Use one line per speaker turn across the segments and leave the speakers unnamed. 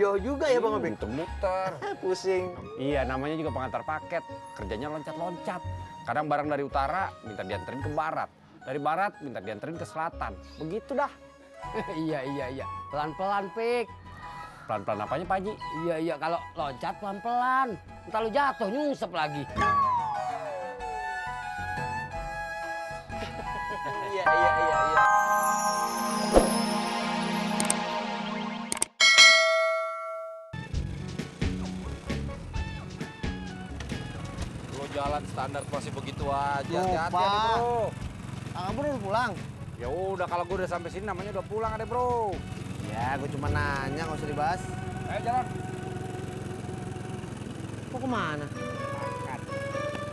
jauh juga ya Bang Opik?
Muter-muter.
Pusing.
Iya, namanya juga pengantar paket. Kerjanya loncat-loncat. Kadang barang dari utara minta dianterin ke barat. Dari barat minta dianterin ke selatan. Begitu dah.
Iya. Pelan-pelan, Pik.
Pelan-pelan apanya, Pak Haji?
Iya, kalau loncat pelan-pelan. Ntar lu jatuh nyungsep lagi.
Iya.
Lo jalan standar masih begitu aja.
Loh,
Hati-hati,
Pak.
adek, bro.
Kang Bro udah pulang?
Ya udah, kalau gue udah sampai sini namanya udah pulang, adek, bro.
Ya, gue cuma nanya, nggak usah dibahas.
Ayo jalan.
Mau kemana?
Makan.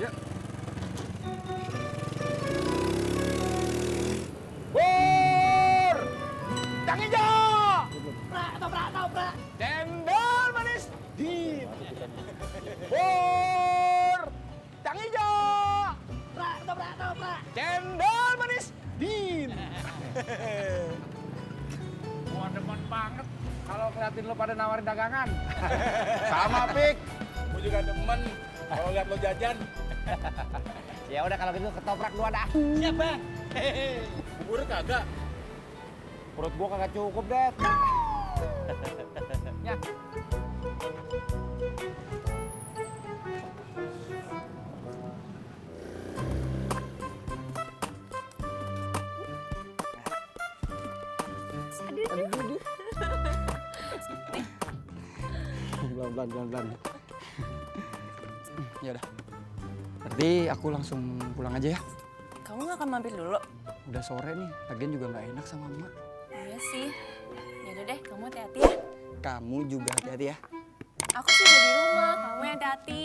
Ya. Pur! Cang hijau! Toprak. Cendol manis. Di. Pur! Cang hijau! Toprak. Cendol manis. Din. Wah, demen banget kalau ngeliatin lo pada nawarin dagangan. Sama, Pik.
Gue juga demen kalau lihat lo jajan.
Ya udah kalau gitu ketoprak dua dah.
Siap, Bang. Bubur kagak.
Perut gua kagak cukup, Det. Ya.
Pelan-pelan.
Ya udah. Berarti aku langsung pulang aja ya.
Kamu gak akan mampir dulu?
Udah sore nih, lagian juga nggak enak sama emak.
Iya sih. Yaudah deh, kamu hati-hati ya.
Kamu juga hati-hati ya.
Aku sih udah di rumah, kamu yang hati-hati.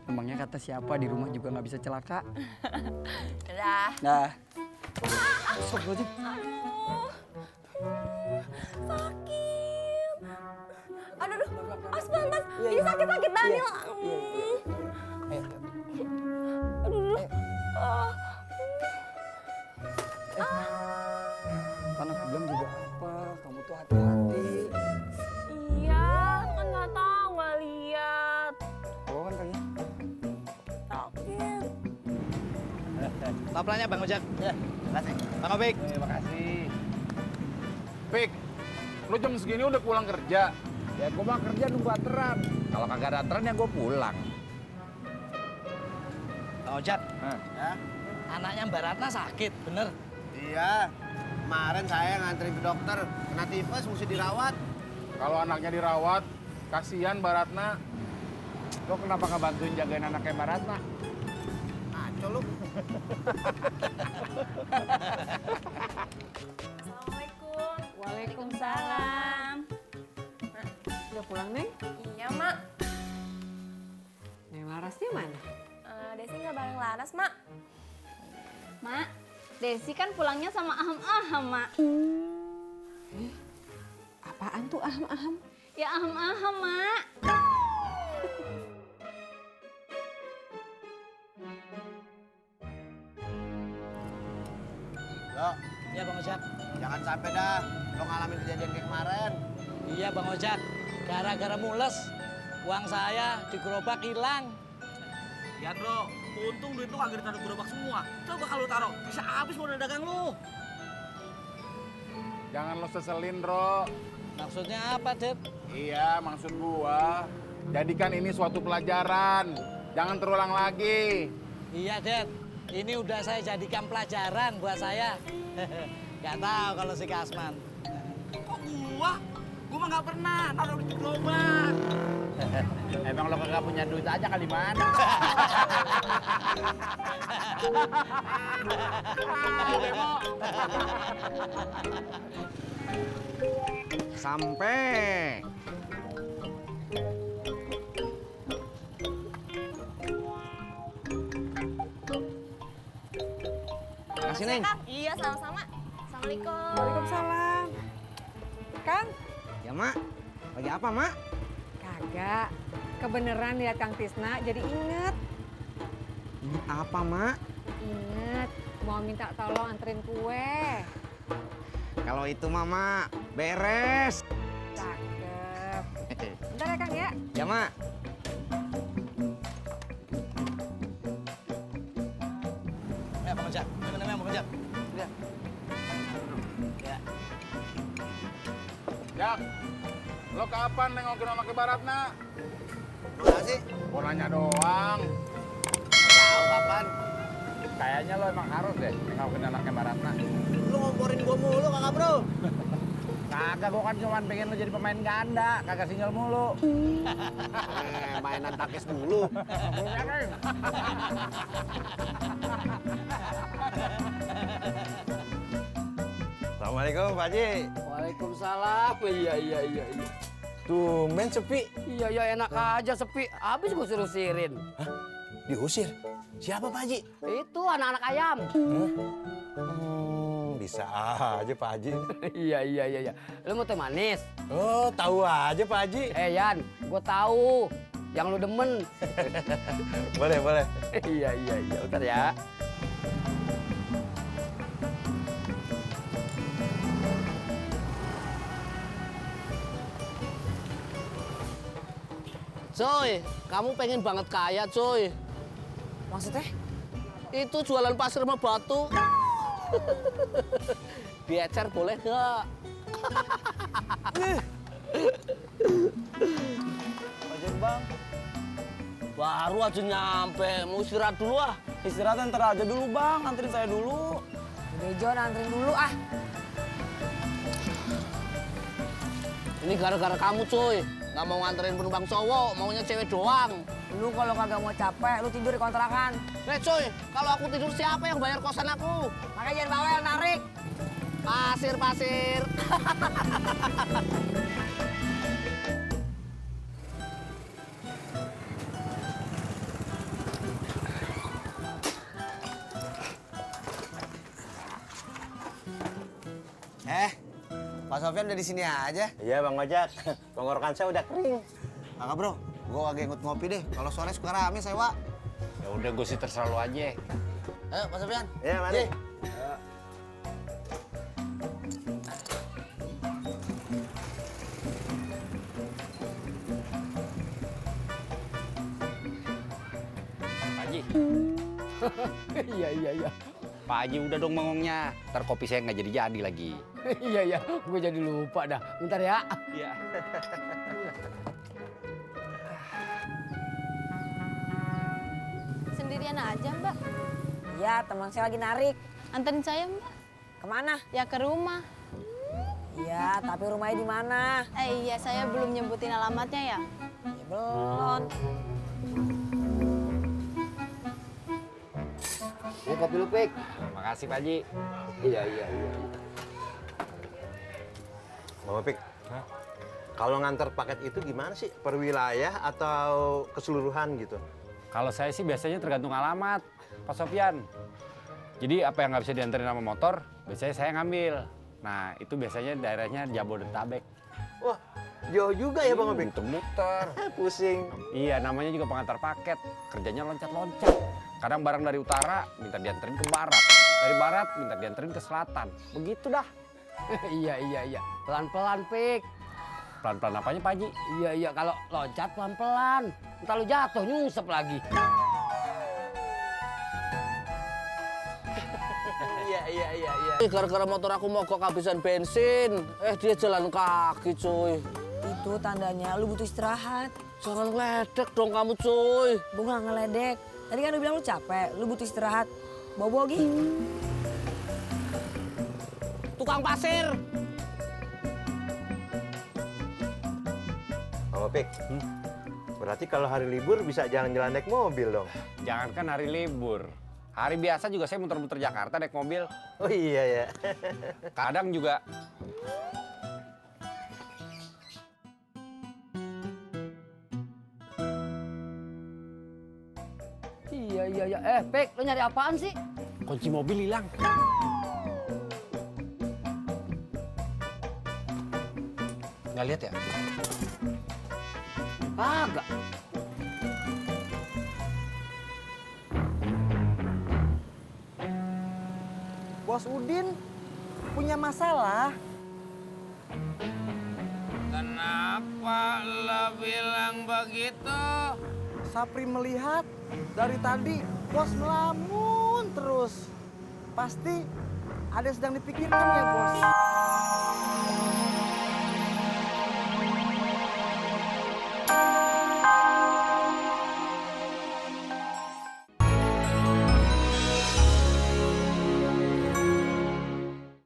Emangnya kata siapa di rumah juga nggak bisa celaka?
Dadah.
Nah. Astagfirullahaladzim.
Sakit. Aduh, Mas. Ini sakit-sakit Daniel.
Kan aku bilang juga apa, kamu tuh hati-hati.
Iya, aku kan gak tahu, gak lihat.
Bawa kan kalian?
Sakit.
Toplanya Bang Ojak.
Ya, makasih.
Bang Opik.
Terima kasih.
Pik, lo jam segini udah pulang kerja.
Ya gua mah kerja nunggu anteran. Kalau kagak ada anteran ya gua pulang.
Bang Ojak,
Ya?
anaknya Mbak Ratna sakit, bener?
Iya. Kemarin saya nganterin ke dokter, kena tifus, mesti dirawat.
Kalau anaknya dirawat, kasihan Mbak Ratna.
Lo kenapa nggak bantuin jagain anaknya Mbak Ratna?
Ngaco lu.
Assalamualaikum.
Waalaikumsalam. Udah pulang, Neng?
Iya, Mak.
Neng Larasnya mana?
Desi nggak bareng Laras, Mak.
Mak, Desi kan pulangnya sama Aham-Aham, Mak. Apaan tuh Aham-Aham? Ya Aham-Aham, Mak.
Lo,
Iya Bang Ojak.
jangan sampai dah lo ngalamin kejadian kayak kemarin.
Iya Bang Ojak. Gara-gara mules, uang saya di gerobak hilang.
Ya bro, untung duit lu kagak ditaruh gerobak semua. Coba kalau taruh, bisa habis modal dagang lu.
Jangan lo seselin, Bro.
Maksudnya apa, Dep?
Iya, maksud gua, jadikan ini suatu pelajaran. Jangan terulang lagi.
Iya, Dep. Ini udah saya jadikan pelajaran buat saya. Gak tahu kalau si Kasman.
Kok gua? Gua mah nggak pernah taruh di gerobak.
Emang lo kagak punya duit aja kali mana?
Sampai. Kasih, Neng.
Kang. Iya, sama-sama. Assalamualaikum.
Waalaikumsalam. Kang?
Ya, Mak. Lagi apa, Mak?
Kagak. Kebeneran lihat Kang Tisna jadi inget.
Ini apa, Mak?
Inget. Mau minta tolong anterin kue.
Kalau itu, Mama, beres.
Cakep.
Sama-sama.
Ya, Bang Ojak. Namanya Bang Ojak. Ya. Ya.
Jak, lo kapan nengokin sama ke barat, nak?
Makasih.
Gua nanya doang.
Tahu kapan?
Kayaknya lo emang harus deh nengokin anaknya Baratna.
Lu ngomporin gua mulu kakak bro.
Kagak, gua kan cuma pengen lo jadi pemain ganda, kagak single mulu.
Mainan takis mulu. Assalamualaikum Pak Haji.
Waalaikumsalam. Iya.
Tumben sepi.
Iya, enak aja sepi. Habis gue suruh sirin.
Diusir? Siapa Pak Haji?
Itu anak-anak ayam.
Bisa aja Pak Haji.
Iya. Lu mau teh manis?
Oh, tahu aja Pak Haji.
Yan, gue tahu. Yang lu demen.
Boleh.
Iya. Bentar ya. Coy, kamu pengen banget kaya, coy.
Maksudnya?
Itu jualan pasir sama batu. Diecer boleh nggak?
Ojek bang,
Baru aja nyampe, mau istirahat dulu ah.
istirahat ntar aja dulu bang, anterin saya dulu.
Udah Jon, anterin dulu ah.
Ini gara-gara kamu, coy. Nggak mau nganterin penumpang cowok, maunya cewek doang.
Lu kalau kagak mau capek, lu tidur di kontrakan.
Coy, kalau aku tidur siapa yang bayar kosan aku?
Makanya jangan bawel, narik.
Pasir.
Pak Sofyan udah di sini aja.
Iya Bang Ojak, tenggorokan saya udah kering.
Kakak bro, gua kagak ikut ngopi deh. Kalau sore suka rame sewa.
Ya udah, gue sih terserah lo aja.
Ayo Pak Sofyan.
Iya, mari.
Pak Haji,
Iya.
Pak Haji udah dong bengongnya. Ntar kopi saya nggak jadi lagi.
Iya, gue jadi lupa dah. Bentar ya.
Iya.
Sendirian aja, Mbak.
Iya, teman saya lagi narik.
Anterin saya, Mbak.
Kemana?
Ya ke rumah.
Iya, tapi rumahnya di mana?
Iya, saya belum nyebutin alamatnya ya.
Ya belum.
Ini kopi lu, Pik.
Makasih Pak Haji.
Iya.
Bang Opik, kalau nganter paket itu gimana sih? Per wilayah atau keseluruhan gitu?
Kalau saya sih biasanya tergantung alamat, Pak Sofyan. Jadi apa yang nggak bisa dianterin sama motor, biasanya saya ngambil. Nah, itu biasanya daerahnya Jabodetabek.
Wah, jauh juga ya Bang Opik?
Muter-muter.
Pusing.
Iya, namanya juga pengantar paket. Kerjanya loncat-loncat. Kadang barang dari utara minta dianterin ke barat. Dari barat minta dianterin ke selatan. Begitu dah.
Iya. Pelan-pelan, Pik.
Pelan-pelan apanya, Pak Haji?
Iya. Kalau loncat pelan-pelan. Ntar lu jatuh, nyungsep lagi.
Iya.
Gara-gara motor aku mogok kehabisan bensin. Dia jalan kaki, cuy.
Itu tandanya lu butuh istirahat.
Jangan ngeledek dong kamu, cuy.
Gue nggak ngeledek. Tadi kan lu bilang lu capek, lu butuh istirahat. Bobo Gi.
Tukang pasir.
Bang Opik, berarti kalau hari libur bisa jalan-jalan naik mobil dong?
Jangankan hari libur. Hari biasa juga saya muter-muter Jakarta naik mobil.
Oh iya ya.
Kadang juga
Iya. Pik, lu nyari apaan sih?
kunci mobil hilang. Nggak lihat ya?
Kagak.
Bos Udin punya masalah.
Kenapa lo bilang
kalau gitu.
Sapri melihat dari tadi bos melamun terus. Pasti ada yang sedang dipikirkan ya bos.